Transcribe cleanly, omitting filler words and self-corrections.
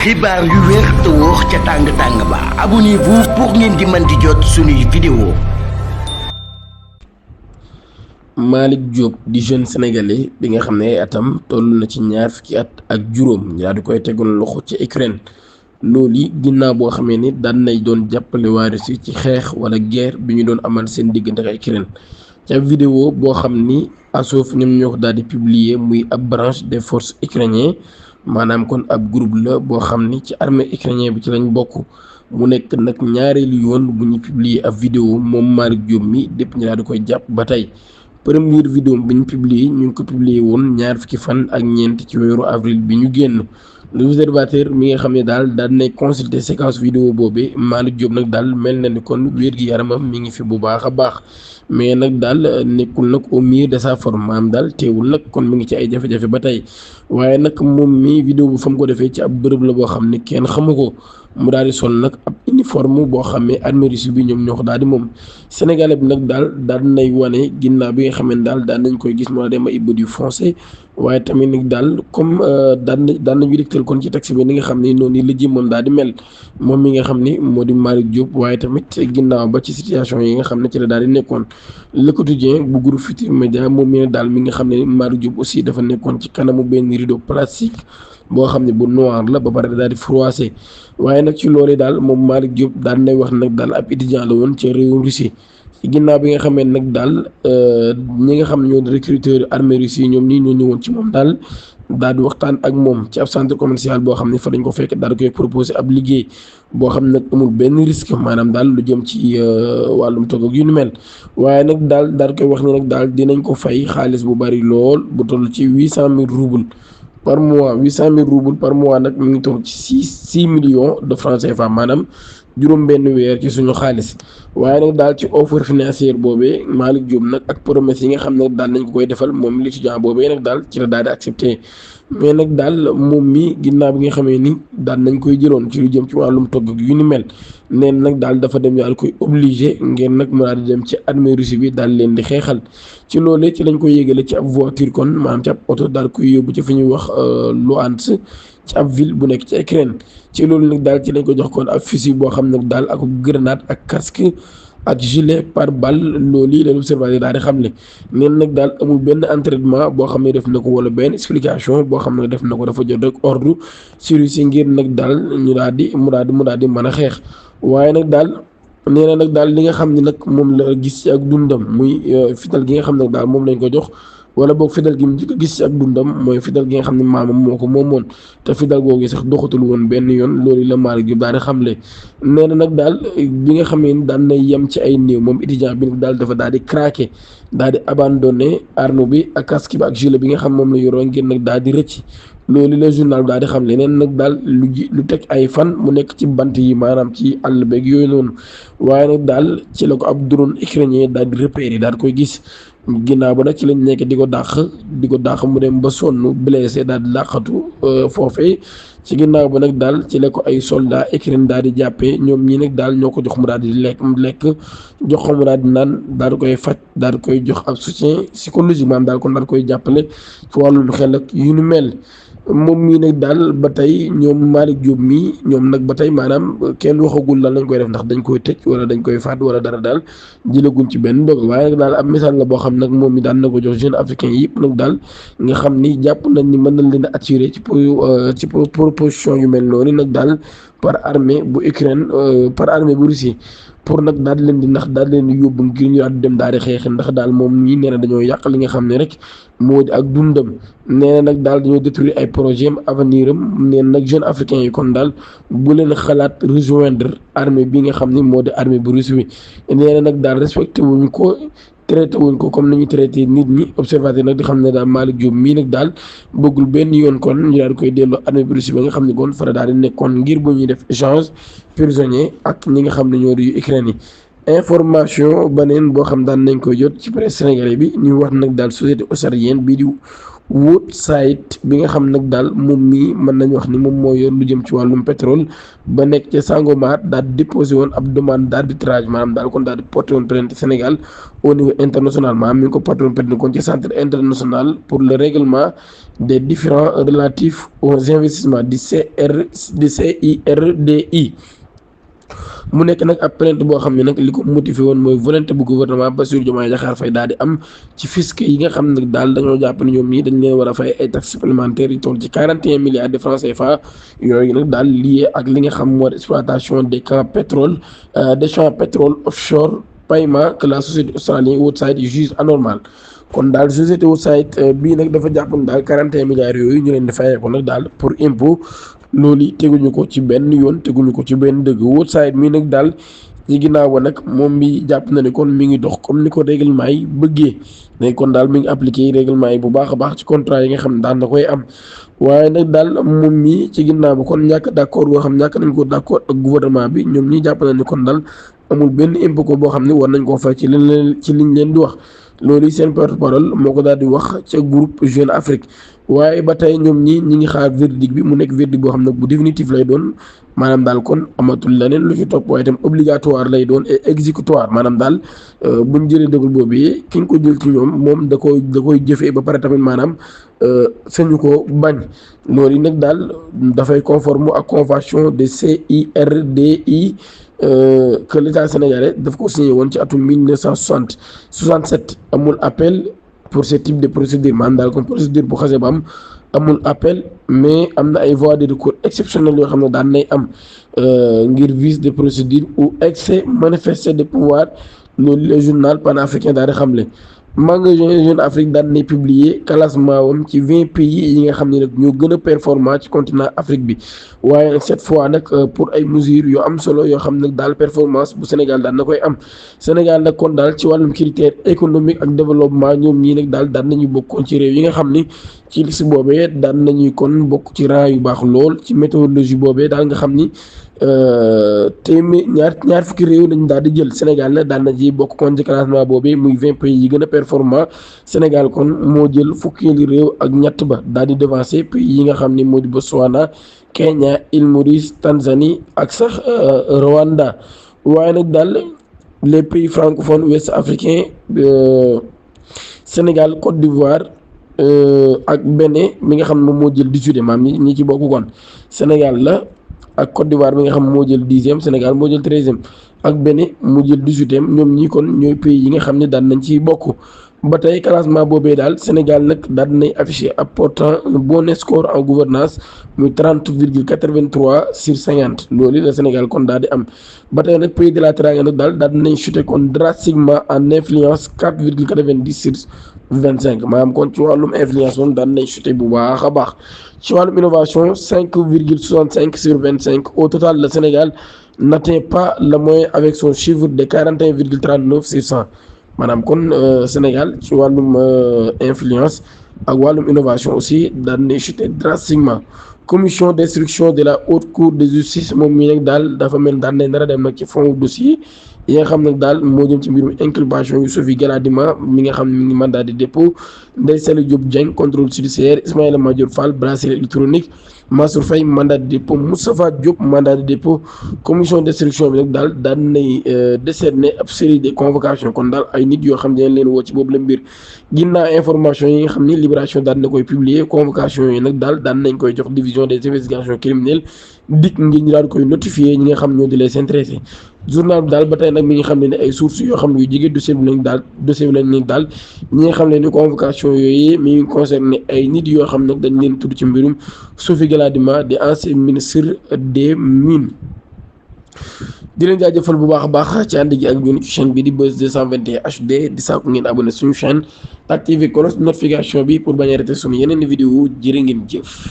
xibaar yu wér te wóor ca tàng-tàng ba abonnez-vous pour ngeen di mën di jot suñuy vidéo. Malick Diop di jeune sénégalais bi nga xam ne atam toll na ci ñaar fukki at ak juróom ñu daal di koy tegoon loxo ci Ukraine loolu yi ginnaaw boo xamee ni daan nay doon jàppale waa Russie ci xeex wala guerre bi ñu doon amal seen diggante ak Ukraine ca vidéo boo xam ni Azov ñoom ñoo ko daal di publier muy ab branche des forces ukrainiennes maanaam kon ab groupe la boo xam ni ci armée ukrainien bi ci lañ bokk mu nekk nag ñaareelu yoon bu ñu publier ab vidéo moom Malick Diop mi dépp ñu daal di koy jàpp ba tey. première vidéo bi ñu publier ñu ngi ko publier woon ñaar fukki fan ak ñeent ci weeru avril bi ñu génn l'observateur mi nga xam ne daal nay consulter séquence vidéo boobee Malick Diop nag daal mel na ni kon wér gi yaramam mi ngi fi bu baax a baax mais nag daal nekkul nag au mieux de sa forme maanaam daal teewul nag kon mi ngi ci ay jafe-jafe ba tey waaye nag moom mi vidéo bu fa mu ko defee ci ab bërëb la boo xam ne kenn xamu ko mu daal di sol nag ab uniforme boo xam ne armée russe bi ñoom ñoo ko daal di moom sénégalais bi nag daal nay wane ginnaaw bi nga xam ne daal nañ koy gis moo dem ay bët yu foncé waaye tamit nag daal comme daan nañu dégtal kon ci taxi bi ni nga xam ne noonu la jëmmam daal di mel moom mi nga xam ni moo di Malick Diop waaye tamit ginnaaw ba ci situation yi nga xam ne ci la daal di nekkoon Le Quotidien bu groupe Futurs Médias moom mi ne daal mi nga xam ne Malick Diop aussi dafa nekkoon ci kanamu benn rideau plastique boo xam ne bu noir la ba pare daal di froissé waaye nag ci loolu daal moom Malick Diop daal nay wax nag daal ab étudiant la woon ci réewum Russie ginnaaw bi nga xamee nag daal ñi nga xam ne ñoo recruteur armée Russie ñoom ñii ñoo ñëwoon ci moom daal di waxtaan ak moom ci ab centre commercial boo xam ne fa dañ ko fekk daal koy proposé ab liggéey boo xam ne nag amul benn risque maanaam daal lu jëm ci wàllum togg ak yu ni mel waaye nag daal koy wax ne nag daal dinañ ko fay xaalis bu bari lool bu toll ci 800 000 roubles par mois 800 000 roubles par mois nag mi ngi toll ci 6 millions de francs CFA maanaam juróom benn weer ci suñu xaalis waaye nag daal ci offre financière boobee Malick Diop nag ak promesse yi nga xam ne daal nañ ko koy defal moom l'étudiant boobee nag daal ci la daal di accepté mais nag daal moom mi ginnaaw bi nga xamee ni daal nañ koy jëloon ci lu jëm ci wàllum togg yu ni mel neen nag daal dafa dem daal koy obligé ngeen nag mu daal di dem ci armée Russie bi daal leen di xeexal ci loolee ci lañ koy yégale ci ab voiture kon maanaam ci ab oto daal koy yóbbu ci fi ñuy wax Luhansk ci ab ville bu nekk ci Ukraine ci loolu nag daal ci lañ ko jox kon ab fusil boo xam ne daal ak grenade ak casque ak gilet pare-balles loolu yi la l'observateur daal di xam ne neen nag daal amul benn entraînement boo xam ne def na ko wala benn explication boo xam ne def na ko dafa jot rek ordre sur si ngir nag daal mu daal di mën a xeex waaye nag daal nee na nag daal li nga xam ne nag moom la gis ci ak dundam muy fital gi nga xam ne daal moom lañ ko jox wala boog fidèle gi mu njëkk a gis ci ak dundam mooy fidèle gi nga xam ne maamam moo ko moomoon te fidèle googu sax doxatul woon benn yoon loolu la Malick Diop daal di xamle nee na nag daal bi nga xamee ni daan na yem ci ay néew moom étudiant bi daal dafa daal di craqué daal di abandonné arme bi ak casque bi ak gilet bi nga xam moom la yoroo ngir nag daal di rëcc loolu la journal daal di xam le neen nag daal lu teg ay fan mu nekk ci bant yi maanaam ci àll beeg yooyu noonu waaye nag daal ci la ko ab drone ukrainien daal di repéré daal koy gis ginnaaw ba nag ci lañ nekk di ko dàq mu dem ba sonn blessé daal di làqatu foofee ci ginnaaw ba nag daal ci la ko ay soldats Ukraine daal di jàppee ñoom ñii nag daal ñoo ko jox mu daal di lekk jox ko mu daal di naan daal di koy faj daal di koy jox ab soutien psychologique maanaam daal kon daal koy jàppale ci wàllu xel ak yu nu mel moom mii nag daal ba tey ñoom Malick Diop mii ñoom nag ba tey maanaam kenn waxagul lan lañ koy def ndax dañ koy tëj wala dañ koy faat wala dara daal jëlaguñ ci benn dogal waaye nag daal ab message la boo xam nag moom mi daan na ko jox jeunes africains yëpp nag daal nga xam ni jàpp nañ ni mën nañ leen a attirer ci proposition yu mel noonu nag daal par armée bu Ukraine par armée bu Russie pour nag daal di leen di ndax daal di leen di yóbbu ngir ñu daal di dem daal di xeex ndax daal moom ñii nee na dañoo yàq li nga xam ne rek moo di ak dundam nee na nag daal dañoo détruire ay projet am avenir am nee na nag jeunes africains yi kon daal bu leen xalaat rejoindre armée bi nga xam ni moo di armée bu Russie bi nee na nag daal respecté wuñ ko traité wuñ ko comme nañu traité nit ñi observateur nag di xam ne daal Malick Diop mii nag daal bëggul benn yoon kon ñu daal di koy delloo armée bu Russie ba nga xam ne kon fara daal di nekkoon ngir bu ñuy def échange prisonnier ak ñi nga xam ne ñoo di Ukraine yi information beneen boo xam daan nañ koy jot ci presse sénégalais bi ñu wax nag daal société australienne bii di Woodside bi nga xam nag daal moom mii mën nañu wax ni moom moo yor lu jëm ci wàllum pétrole ba nekk ca Sangomar daal di déposé woon ab demande d'arbitrage maanaam daal kon daal di porté woon plainte Sénégal au niveau international maanaam mi ngi ko porté woon plainte kon ci centre international pour le règlement des différends relatifs aux investissements du CIRDI. mu nekk nag ab plainte boo xam ne nag li ko motivé woon mooy volonté bu gouvernement Bassirou Diomaye Diakhar Faye daal di am ci fisc yi nga xam ne daal dañoo jàpp ne ñoom ñii dañ leen war a fay ay taxes supplémentaires yu toll ci 41 milliards de francs CFA yooyu nag daal lié ak li nga xam moo exploitation des champs pétrole offshore paiement que la société australienne Woodside juge anormal. kon daal société Woodside bii nag dafa jàpp ne daal 41 milliards yooyu ñu leen di fayee ko nag daal pour impôt loolu teguñu ko ci benn yoon teguñu ko ci benn dëgg. Woodside mii nag daal ci ginnaaw ba nag moom mi jàpp na ne kon mi ngi dox comme ni ko règlement yi bëggee léegi kon daal mi ngi appliqué règlement yi bu baax a baax ci contrat yi nga xam ne daan na koy am waaye nag daal moom mi ci ginnaaw ba kon ñàkk d'accord boo xam ñàkk nañ ko d'accord ak gouvernement bi ñoom ñi jàpp na ne kon daal amul benn impôt ko boo xam ne war nañ koo fay ci liñ leen di wax. loolu seen porte-parole moo ko daal di wax ca groupe Jeune Afrique waaye ba tey ñoom ñi ngi xaar verdict bi mu nekk verdict boo xam ne bu définitif lay doon maanaam daal kon amatul leneen lu ci topp waaye itam obligatoire lay doon et exécutoire maanaam daal buñ jëlee dogal boobu ki nga ko jël ci ñoom moom da koy jëfee ba pare tamit maanaam sañu ko bañ loolu nag daal dafay conforme ak convention de CIRDI que l'État sénégalais daf ko signé woon ci atum 1967 amul appel pour ce type de procédure maanaam daal comme procédure bu xasee ba am amul appel mais am na ay voies de recours exceptionnelles yoo xam ne daan nay am ngir vice de procédure ou excès manifesté de pouvoir loolu le journal panafricain daal di xamle. magasin Jeune Afrique daan nay publier classement wam ci 20 pays yi nga xam ne nag ñoo gën a performant ci continent Afrique bi waaye nag cette fois nag pour ay mesures yoo am solo yoo xam nag daal performance bu Sénégal daan na koy am Sénégal nag kon daal ci wàllum critère économique ak développement ñoom ñii nag daal daan nañu bokkoon ci réew yi nga xam ni ci liste boobee daan nañuy kon bokk ci rang yu baax lool ci méthodologie boobee daal nga xam ni ñaar fukki réew lañ daal di jël Sénégal nag daan na ci bokk kon ci classement boobee muy 20 pays yi gën a performant Sénégal kon moo jël fukkeeli réew ak ñett ba daal di devancer pays yi nga xam ni moo di Botswana Kenya Île Maurice Tanzanie ak sax Rwanda waaye nag daal les pays francophones ouest africains Sénégal Côte d'Ivoire ak Bénin mi nga xam ne moom moo jël 18e maam ñi ci bokk kon Sénégal la ak Côte d'Ivoire mi nga xam moo jël 10e Sénégal moo jël 13e ak Bénin mu jël 18e ñoom ñii kon ñooy pays yi nga xam ne daan nañ ciy bokk ba tey classement boobee daal Sénégal nag daan nay affiché apportant un bon score en gouvernance muy 30,83 sur 50 loolu la Sénégal kon daal di am ba tey nag pays de la Teranga nag daal daan nañ chuté kon drastiquement en influence 4,90 sur 25 maanaam kon ci wàllum influence moom daan nañ chuté bu baax a baax ci wàllum innovation 5,65 sur 25 au total le Sénégal n'atteint pas la moyenne avec son chiffre de 41,39 sur 100 maanaam kon Sénégal ci wàllum influence ak wàllum innovation aussi daan na chuté drastiquement commission d'instruction de la haute cour de justice moom mii nag daal dafa mel daan nañ nar a dem nag ci fond dossier yi nga xam nag daal moo jëm ci mbirum inculpation yu Sophie Gladima mi nga xam ne mi ngi mandat de dépôt Ndeye Saly Diop Dieng contrôle judiciaire Ismaïla Madior Fall bracelet électronique Mansour Faye mandat de dépôt Moustapha Diop mandat de dépôt commission d'instruction bi nag daal daan nay décerner ab série de convocation kon daal ay nit yoo xam ne dañ leen woo ci boobu la mbir ginnaaw information yi nga xam ni Libération daan na koy publier convocation yi nag daal daan nañ koy jox division des investigations criminelles dik ngir ñu daal koy notifier ñi nga xam ñoo di les intéressés journal bi daal ba tey nag mi ngi xam ne ay sources yoo xam ne yu jege dossier bi lañ daal ñi nga xam ne ni convocation yooyu mi ngi concerné ay nit yoo xam nag dañ leen tudd ci mbirum Sophie Gladima di ancien ministre des mines di leen jaajëfal bu baax a baax ci ànd gi ak ñun ci chaîne bi di Buzz 221 HD di sàkku ngeen abonné suñu chaîne activer cloche notification bi pour bañ a rater suñu yeneen vidéo jërë ngeen jëf